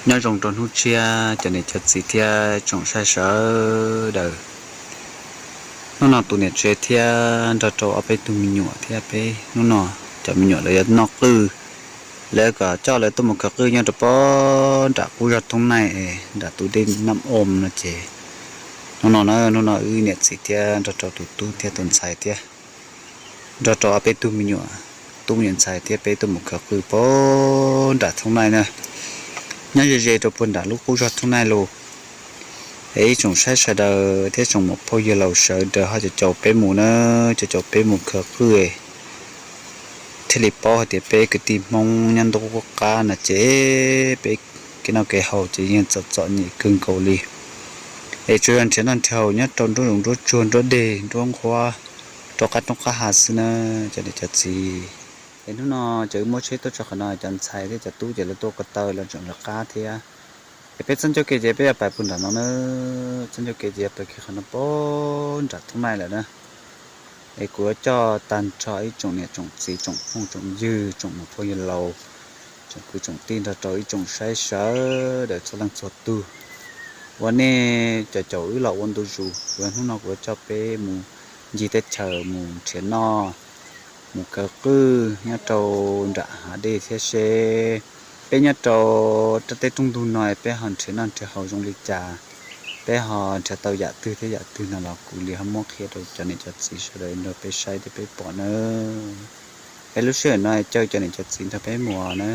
Nyob zoo rau hnub tshiab cov niam cov txiv thiab tsoom saib sawv daws. Hnub no tus niam tsev thiab nrog rau ob peb tug me nyuam thiab peb hnub no cov me nyuam lawv yuav noj qwj, lawv kom coj lawv tuaj mus khaws qwj nyob rau pob nram qub zog Thoob Naij nram tus dej Nam Om no ces hnub no na, hnub no wb niam txiv thiab nrog rau tus tub thiab tus ntxhais thiab nrog rau ob peb tug me nyuam, tub me nyuam ntxhais thiab peb tuaj mus khaws qwj pob nram Thoob Naij na. Nyob ze ze rau puag nram lub qub zog Thoob Naij los. Es ib tsoom saib sawv daws thiab tsoom muam phauj yawg laus sawv daws ho caum caum peb mus na, caum caum peb mus khaws qwj thiaj li paub hais tias peb kwv tij Hmoob nyob ntuj qub qab no ces peb kev noj kev haus ces yeej txom txom nyem kawg nkaus li. Es tsuas yog nrhiav noj nrhiav haus nyob rau nruab zoov nruab tsuag nruab deg nruab nqhuab rau qab roob qab hav xwb na cov niam cov txiv. Es hnub no ces wb muab tsheb tuaj tso qhov no, cov ntxhais thiab cov tub ces lawv tuaj ko taw los tseem lawv qab thiab. Es peb txoj ncauj ke ces peb yuav pais puag nram no na, txoj ncauj ke ces yuav pais kiag qhov no pob nram Thoob Naij lawm na. Es kuv yuav coj tag nrho ib tsoom niam tsoom txiv tsoom phooj tsoom ywg tsoom muam phauj yawg laus, tsoom kwv tsoom tij nrog rau ib tsoom saib sawv daws txhua leej txhua tug uas nej caum caum wb los ua ntu zus, uas hnub no kuv yuav coj peb mus ncig teb chaws mus nrhiav noj, mus khaws qwj nyob rau nram hav dej thiab seb peb nyob rau rau teb roob ntug no peb ho nrhiav noj nrhiav haus zoo li cas, peb ho nrhiav tau yam twg thiab yam twg no los kuv li ho muab qhia rau cov niam cov txiv sawv daws nrog peb saib thiab peb pom na. Es lub sij hawm no caw cov niam cov txiv nrog peb mus na.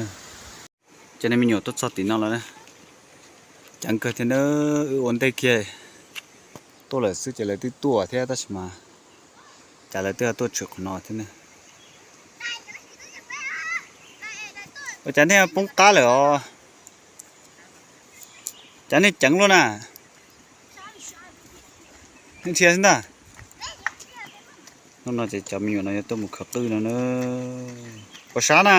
Cov niag me nyuam tuaj txog tim no lawm na, ceev kawg thiab na, wb ua ntej kiag tuaj lawm xwb ces lawv twb tuaj thiab tab sis mas cas lawv twb tuaj tshwm qhov no thiab na. Ua cas nej poob qab lawm os? Cas nej ceev luaj na? Nej dhia xwb ntag. Hnub no ces cov me nyuam no yuav tuaj mus khaws qwj no na. Puas sab na?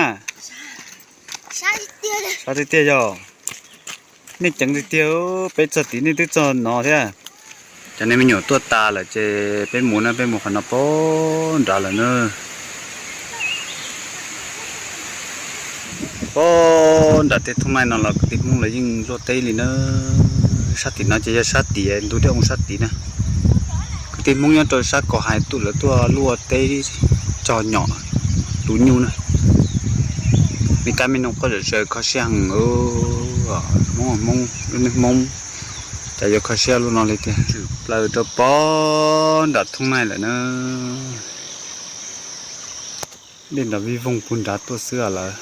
Sab tiag tiag yog. Nej ceev tiag tiag, peb txog tid nej twb txog no thiab. Cov niag me nyuam tuaj tas lawm ces peb mus na, peb mus qhov no pob nrad lawm na. Pob nram tej Thoob Naij no los kwv tij Hmoob lawv yeej luaj teb li na. Sab tim no ces yog sab tim ntug dej oo sab tid na. Kwv tij Hmoob nyob rau sab ko hais tuaj lawv tuaj luaj teb cog nyom tu nyuj na. Me kab me noog quaj zom zaws kho siab heev. Hmoob, Hmoob, lub neej Hmoob cas yuav kho siab luaj no li tiag. Tshwm plaws rau pob nram Thoob Naij lawm na. Dej nrov vij voog puag nrad tuaj xwb os lawm.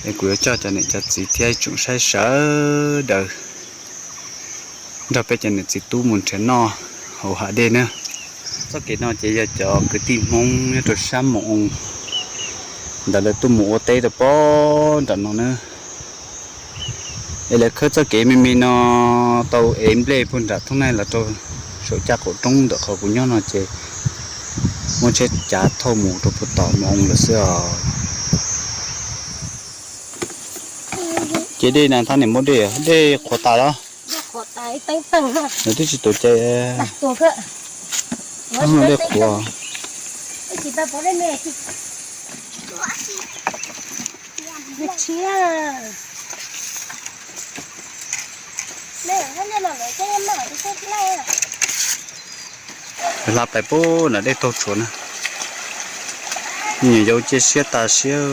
Es kuv yuav coj cov niam cov txiv thiab ib tsoom saib sawv daws nrog peb cov niam txiv tub mus nrhiav noj hauv hav dej na. Txoj kev no ces yog cov kwv tij Hmoob nyob rau sab Moos Oo ntawd lawv tuaj mus ua teb rau pob nram no na. Es lawv khawb txoj kev me me no tau ev nplej puag nram Thoob Naij los rau saum caj qaum roob ntawm qhov kuv nyob no ces muab tsheb cav thauj mus rau puag tom Moos Oo lawm xwb os. Ces dej na thab niam muab dej, dej qhuav tas los? Nws twb tsis tuam cai. Dej qhuav. Hla pais puag nram dej taug tshuav na. Me nyuam yaus cia siab tas siab.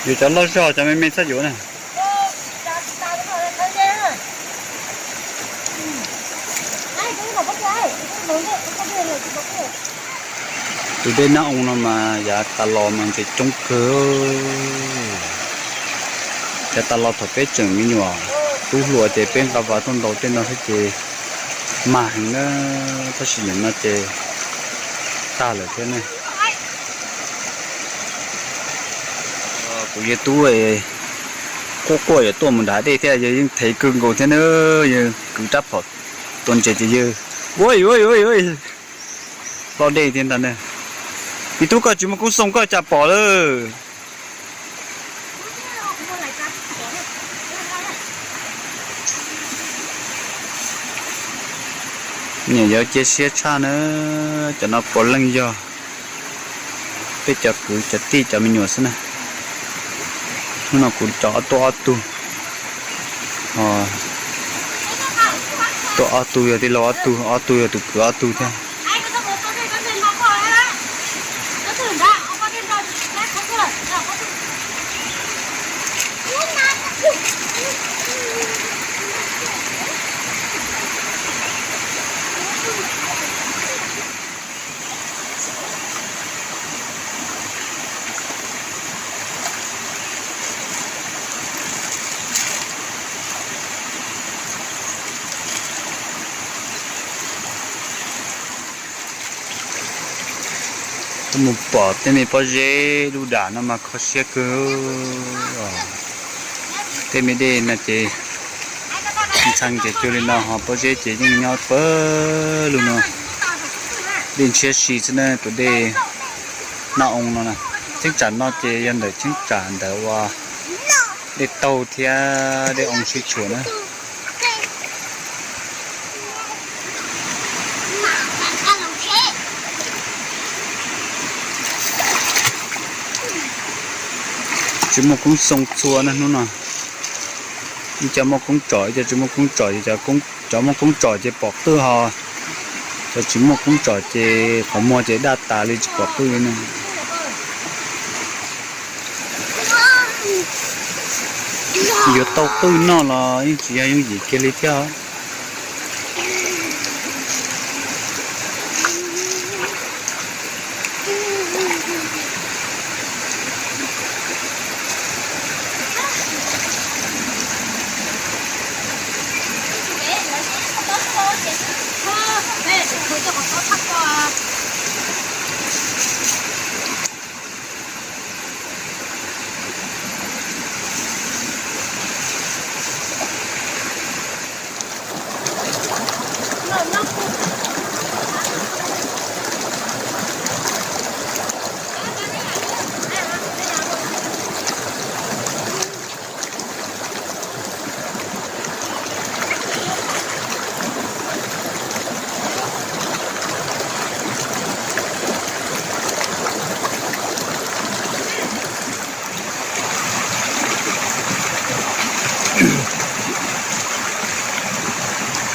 Yus cov loj zog cov me me txhob yuav na. Tus dej Nab Oo no mas yav tas los mas ntses coob kawg. Yav tas los thaum peb tseem me nyuam tub hluas ces peb nqa vas tuaj ntaus tej no thiab ces mag heev na, tab sis nim no ces tag lawm thiab ne. Kuv yawg tub quaj quaj yuav tuaj mus nram dej thiab, yawg yeej thev kawg nkaus thiab na, yawg kwv rab phom tua ntses ces yawg ua ua ua hlo dej thiab ntag na. Me tub, koj tsis muaj koob xoo koj cas pom lawm. Niam yau cia siab tshaj na, cov no puav leej yog peb cov kwv cov tij cov me nyuam xwb na. Hnub no kuv cov ob tuaj ob tug, tuaj ob tug yog tij laug ob tug, ob tug yog tus kwv ob tug thiab. Kuv mus pom tej me pob zeb lub dam no mas kho siab kawg. Tej me dej no ces ntxhee ces cuag li no ho pob zeb ces yeej nyob pawg lug no. Dej ntshiab si xwb na, tus dej Nab Oo no na. Cheeb tsam no ces yog ntawm cheeb tsam ntawd uas dej taug thiab dej oo sib tshuam na. Tsis muaj koob xoo txhua na hnub no. Ib co muaj koob tsom, ib co tsis muaj koob tsom, cov muaj koob tsom ces pom qwj ho, cov tsis muaj koob tsom ces qhov muag ces daj tas li tsis pom qwj li na. Yuav tau qwj noj los yeej tsis yog yooj yim kiag li thiab.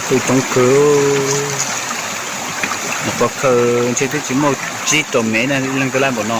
Qwj coob kawg, pov khawm ntshe twb tsis muaj tsib rau mev na, leej twg laj npaum no.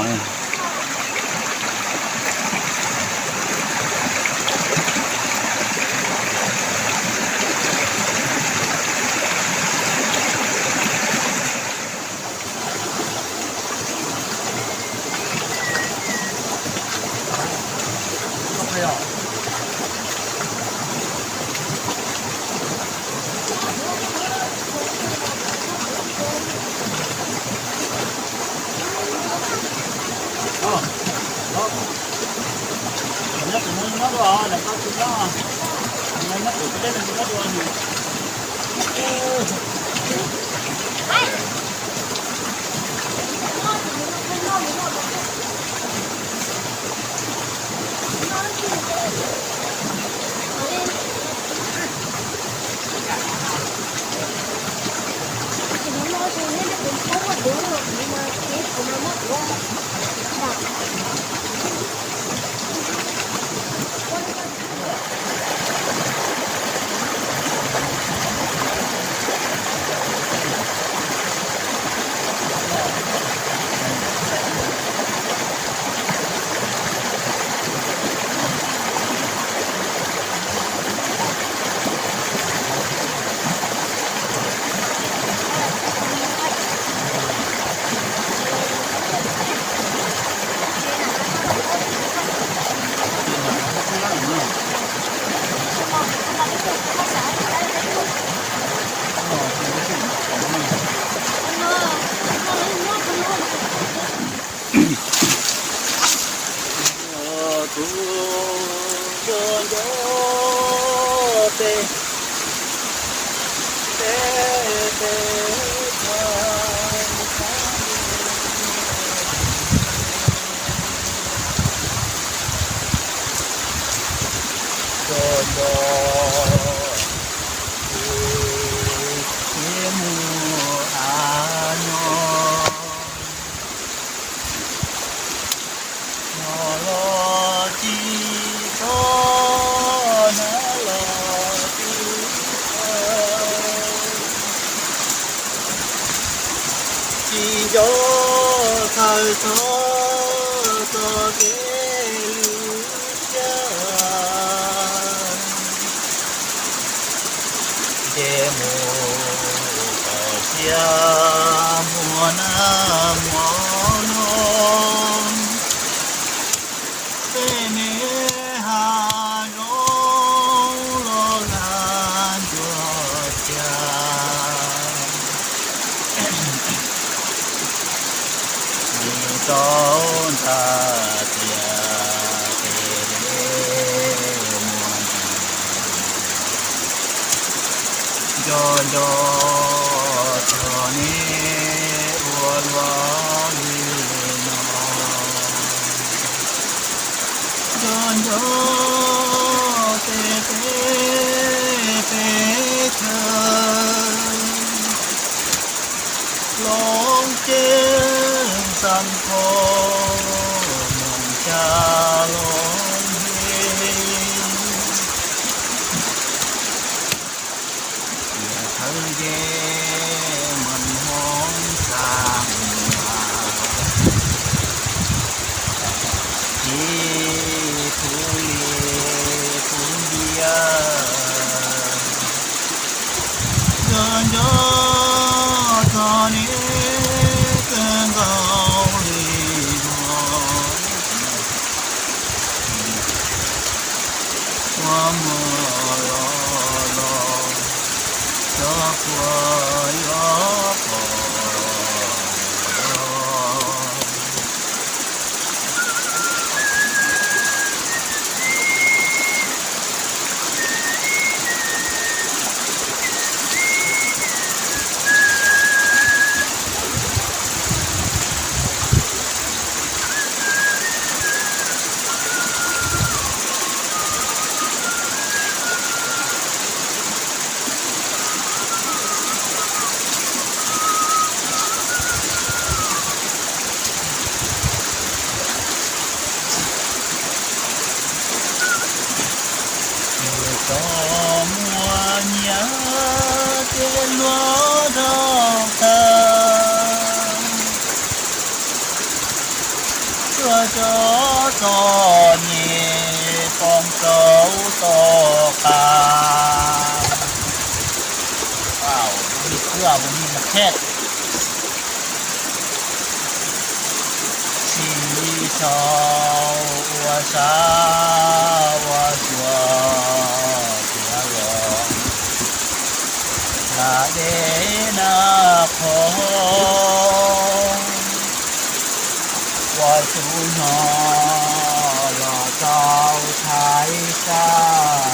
Txog txoj kev lwm caij, ces mus txog sia muag nag muag noog, tej me hav zoov los lag ncuav cas. Nim rau ntag tias tes dej muag ntsis, nco nco txog neb ua luaj li no. Nco nco tes peb peb chaw, loo ceeb xam khov moos xya loo nce. Tias thawj nce mas hoob xa mas, ib tug li kuv ntiag, nco nco txog neb kawg nkaus li no. Ua muag los los, cov qhua yuav pom los. Txoj muag nyiam tej luag dhau tag, tsuas cov txom nyem poob rau tom qab. Wow, bonito, bonito, mas khej. Tsis tau ua sab ua sua tiav los, lam dej nag qhov ua xyuv hnyo los rau thaiv sab.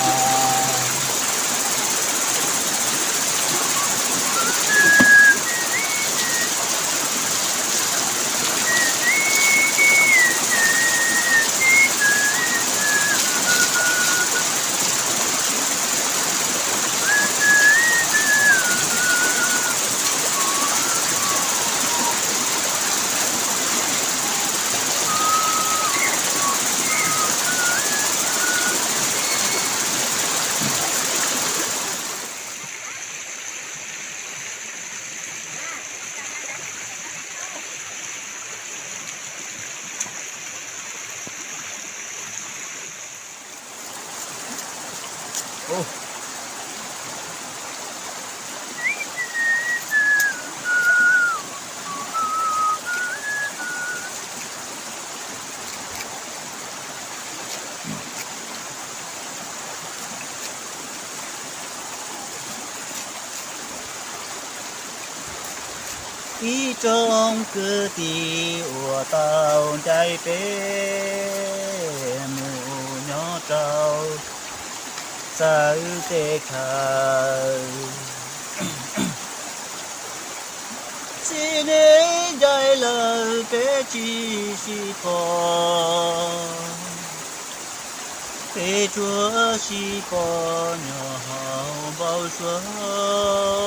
Ib tsoom kwv tij uas tau ncaim peb mus nyob rau txawv teb chaws, tsis neb ncaim lawm peb tsis sib pom, peb tsuas sib pom nyob hauv npau suav.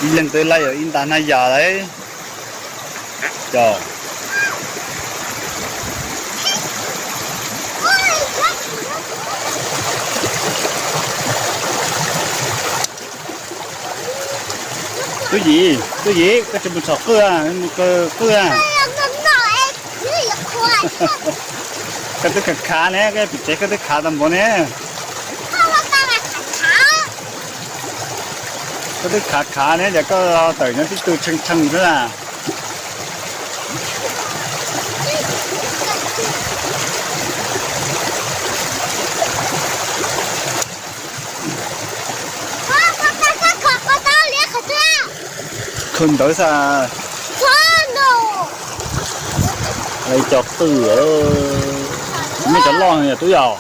Ib leeg twb laij yuav ib nta hnab yas lawm. Cov tub yim, tub yim, koj tsis mus txhom qwj, mus kaw qwj. Koj twb khav khav ne, koj pem tsev koj twb khav tau npaum ne. Koj twb khav khav ne, ces koj los tawm nyob tib tug tshee tshee xwb na. Khaws ntawv xwb. Lawv cov qwj, muaj cov loj yom tub yom.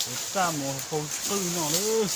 Kuv txaj mus hau qwj no lawm.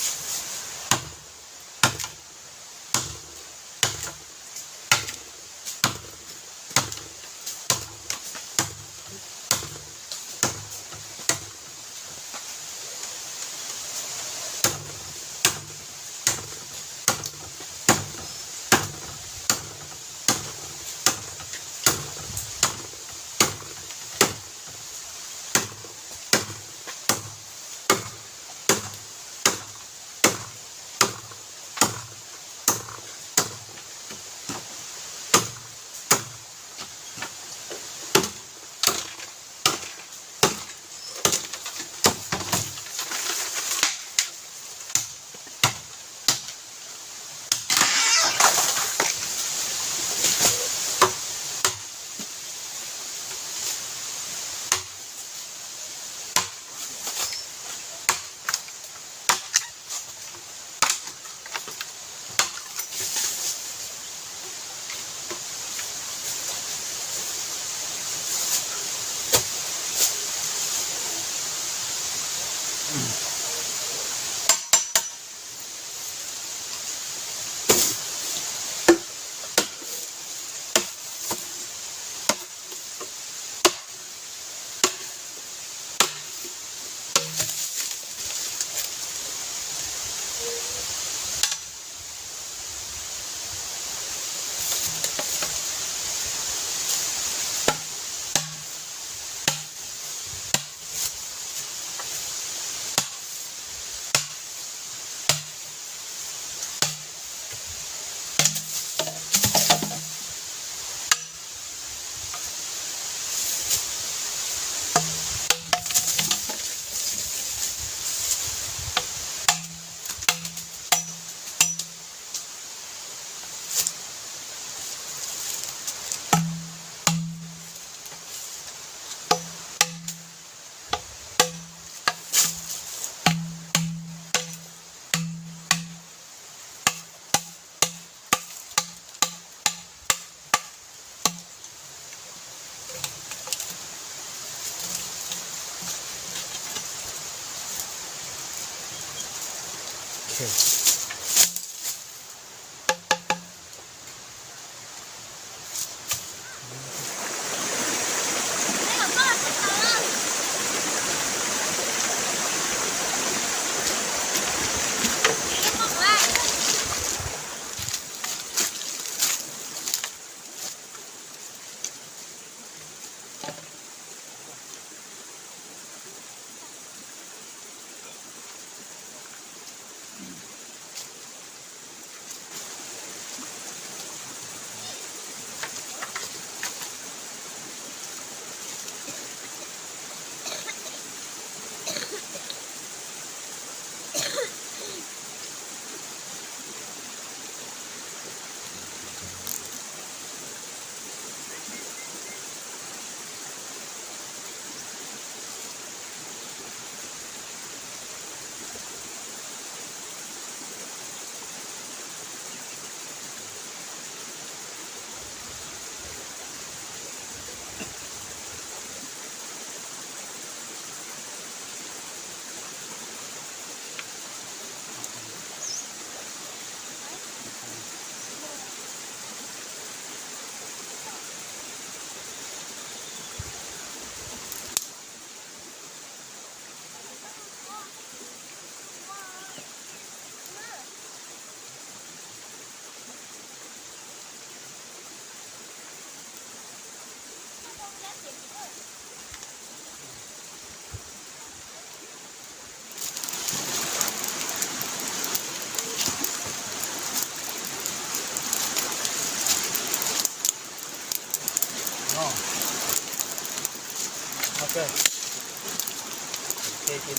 Ces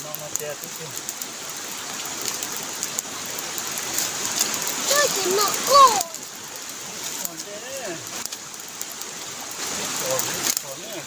no no tias twb tiag. Twb ces no koj. Coj coj nè.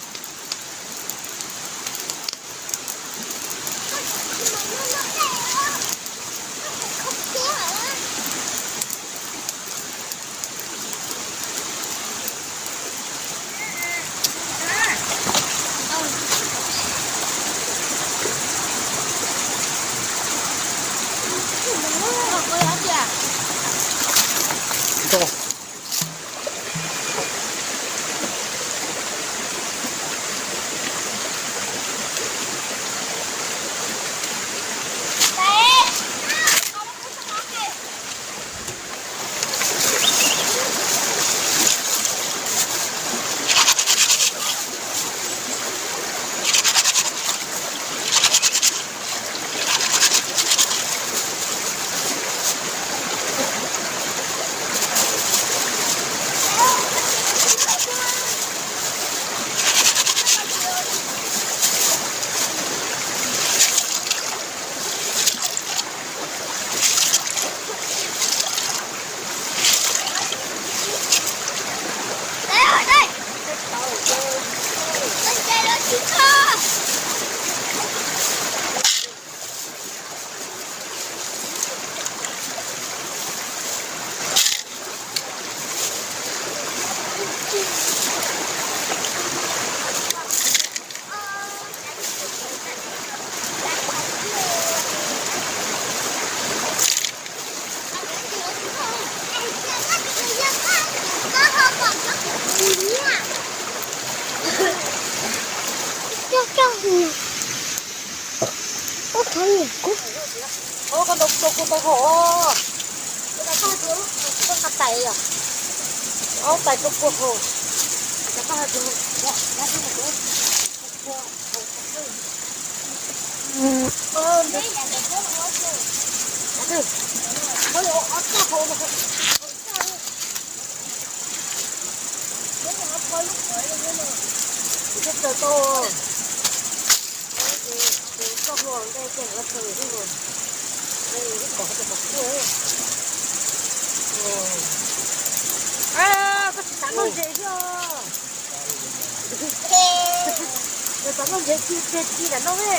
Ub, khav nyiam kuv. Ub, koj nrau kua kua tau hauv. Koj nqa tais yom. Ob tais rau kua hauv. Koj tsis xav noj ntses thiab os? Koj xav noj ntses ci ntses ci lam noj ne.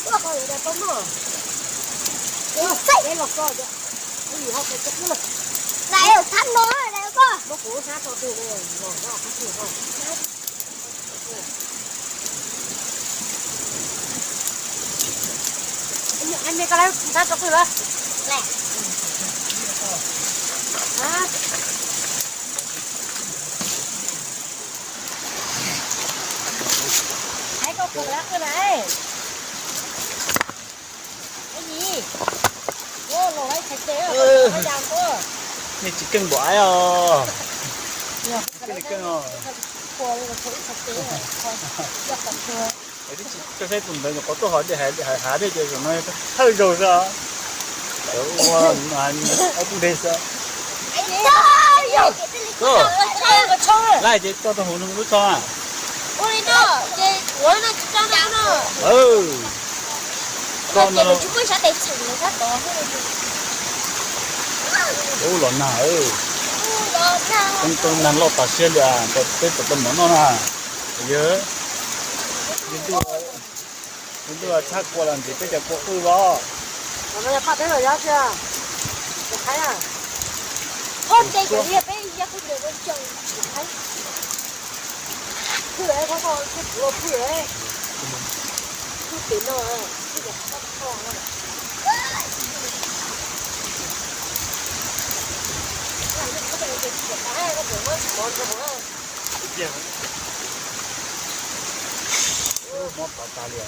Ua qhov yuav tau noj. Ua xaim los koj. Ua yim ho koj. Lais thab no lais koj. Muab kuv hnab rau twg los noj qhov twg ho. Ai me koj lais hnab rau twg los. Hais koj kawg lab kawg na. Nej tsis keej npaum ai os. Keej li keej os. Twb tsis tso saib tus ntawd nyuam qhuav tuaj hov dej hav dej ces zaum no thawj zaug xwb. Ua ob pub dej xwb. Laj ces tso tau hauv lub tsho. Koj no ub los nag, tau nag loj tas siab li, peb tau tau mov noj na. Yog ntuj tshab kua los ntxiv peb cov kua qwj os. Mob tov tas li.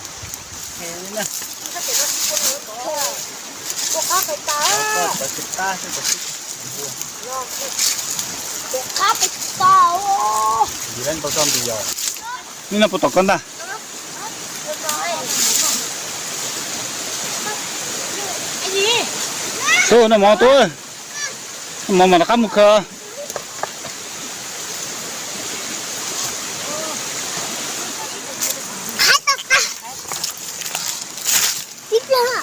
Ntsis lawv tau tso ntis yos. Nim no puas tom koj ntag? Tus noj mov tus, noj mov mas rov qab mus khaws. Ua,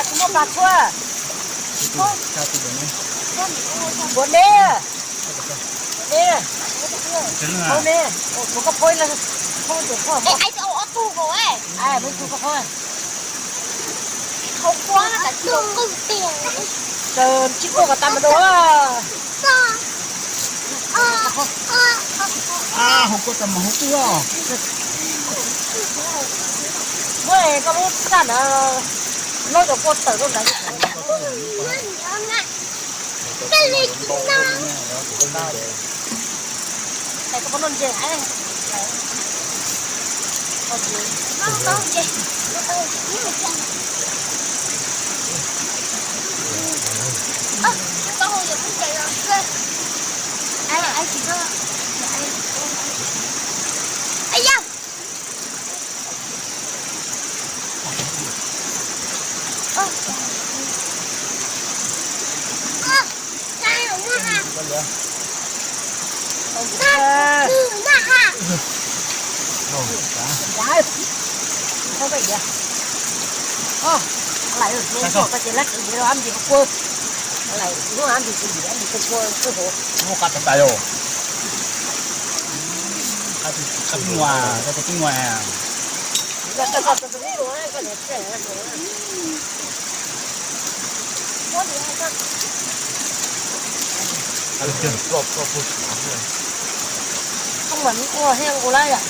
kuv muab pas txhua. Npuav neb, neb, neb, kuv koj phauj, phauj, kuv koj phauj. Tsis kuj kom tas mas dua. Hauv kua tas mas hauv twg os. Muab koj lub txaj ntawd, lub cov kua tawm rau ntawd. Mus qab tas tas yog. Qab tus tub nua, qab tus tub nua. Ua thiab ua lawm yom.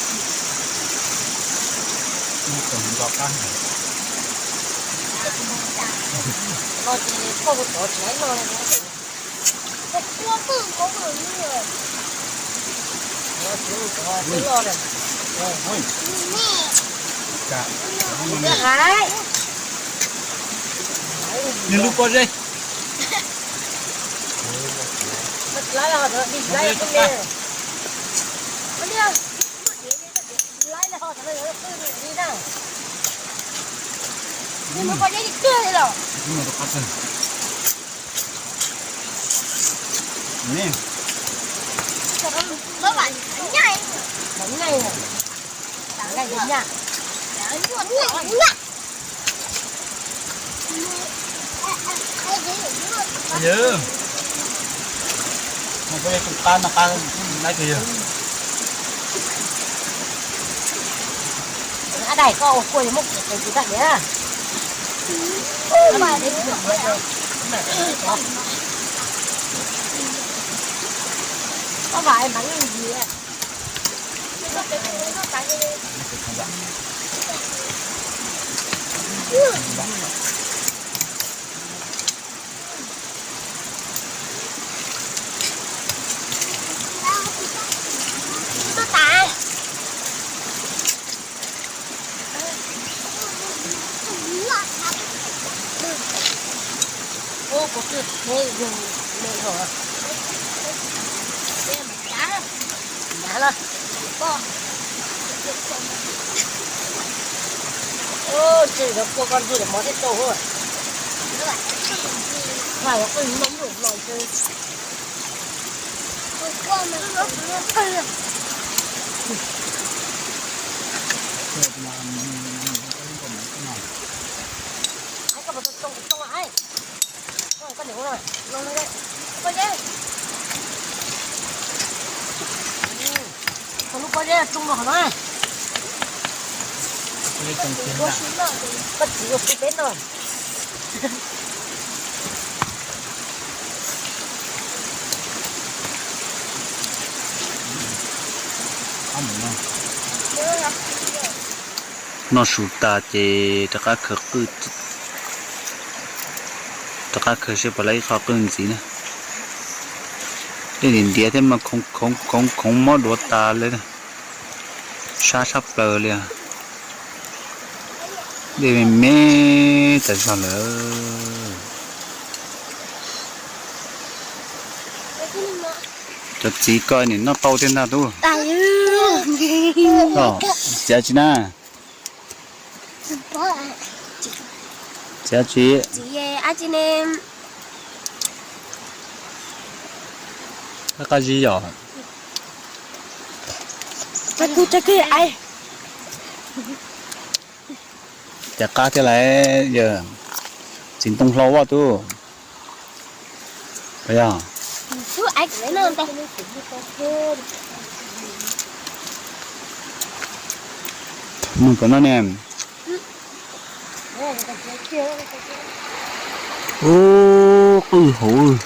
No ces koj ua tod tsis laib no. Nws lub pob zeb. Yog, no peb tus qab no qab laib tiag yog. Qab daim koj ua kua yog muab kuv tus tag diav. Koj vam mas yeej yig. Ntag los. Ntses lawv kua koj ntsuj lawv mov thiaj tsau hua. Mas lawv koj yus noj ib nus no ntshe. Koj niam ua no, no no, koj yeej. Noj su tas ces rov qab khaws qwj, rov qab khaws seb puas tau ib qho qwj ntxiv na. Dej ntiav ntiav thiab mas khoov khoov khoov mob duav tas li. Sab sab plaws li. Dej me me tas zog lawm. Cov txiv ko nim noj tau thiab ntag tub. Txiav tsis na? Txiav tsis? Qab zib yom. Ces qab thiab lawm, yog txiv ntoo hlau vaj tub. Nug kom no ne. Ub, qwj hauv.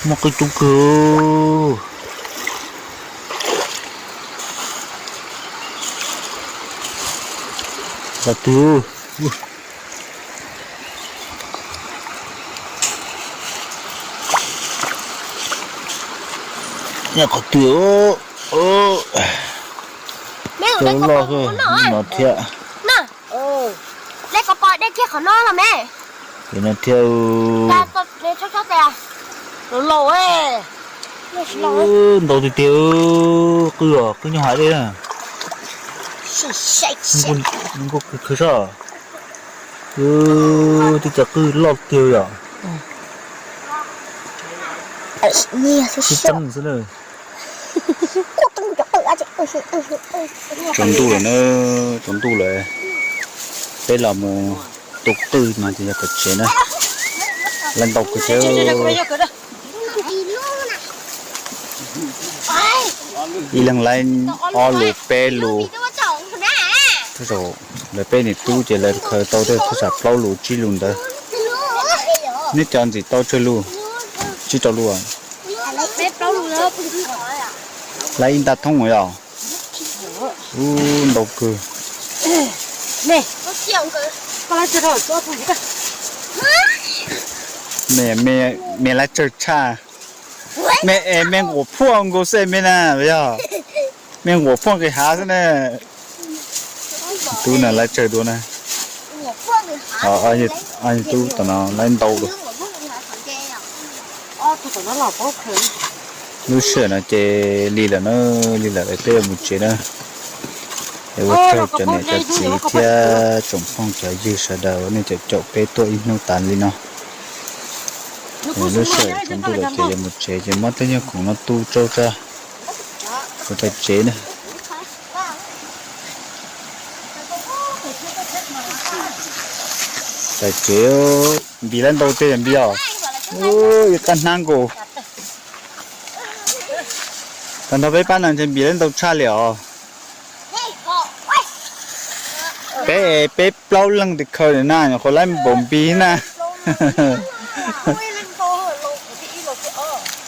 Muaj qwj coob kawg. Qhov twg? Qhov twg? Cov loj no thiab. Dej ko pom dej kiag qhov no los me. Ces no thiab. Ntau tiag tiag, qwj os, qwj nyob hauv dej na. Nkuj khwv khwv soj. Twb cov qwj loj tiag yom. Sib txeeb xwb na. Tsaus ntuj lawm na, tsaus ntuj lawm. Peb los mus tu qwj no ces yog tom tsev na. Lawv ntau kawg thiab. Ib leeg lawv ob lus peb lus. Lawv peb niam tub ces lawv khaws tau tej thaj tsam plaub lus tsib lus ntawd. Neb cov ntxim tau tsawg lus? Tsib rau lus. Lawv ib nta thoob yom. Ub, ntau kawg. Me lawv tsawg tshaj. Me es me nquam phuaj nkaus xwb me na yog. Me nquam phuaj nqis hav xwb na. Tub na lawv tsawg dua na. Tub tom no lawv ntau dua. Lub sij hawm no ces lig lawm na, lig lawm es peb yuav mus tsev na. Es ua tsaug cov niam cov txiv thiab tsoom phooj cov ywg sawv daws nej caum caum peb tuaj ib hnub tas li no. Lub sij hawm tsaus ntuj lawm ces yuav mus tsev ces muab tej nyuag khoom no tu tsau tsa, kuv pais tsev na. Pais tsev, npis lawv ntau tiag yog npis os. Ib qab hnab nkaus. Tag nrho peb pab no ntshe npis lawv ntau tshaj li os. Peb, peb plaub leeg tis khaws na, nyuam qhuav lawv npaum npis na.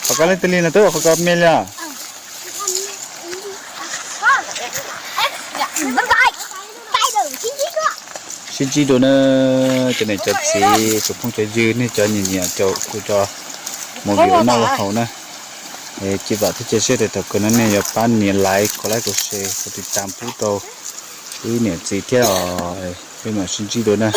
Qhov ko leej twg li no twb ua qhov ko me li os. Sib ntsib dua na, cov niam cov txiv, tsoom phooj cov ywg, nej cov nyiam nyiam caum kuv cov movie ua noj ua haus na. Cia vam thiab cia siab tias thaum kawg no nej yuav pab nias like, comment, like, share, comment, tiv tas pub rau wb niam txiv thiab os. Peb mam sib ntsib dua na.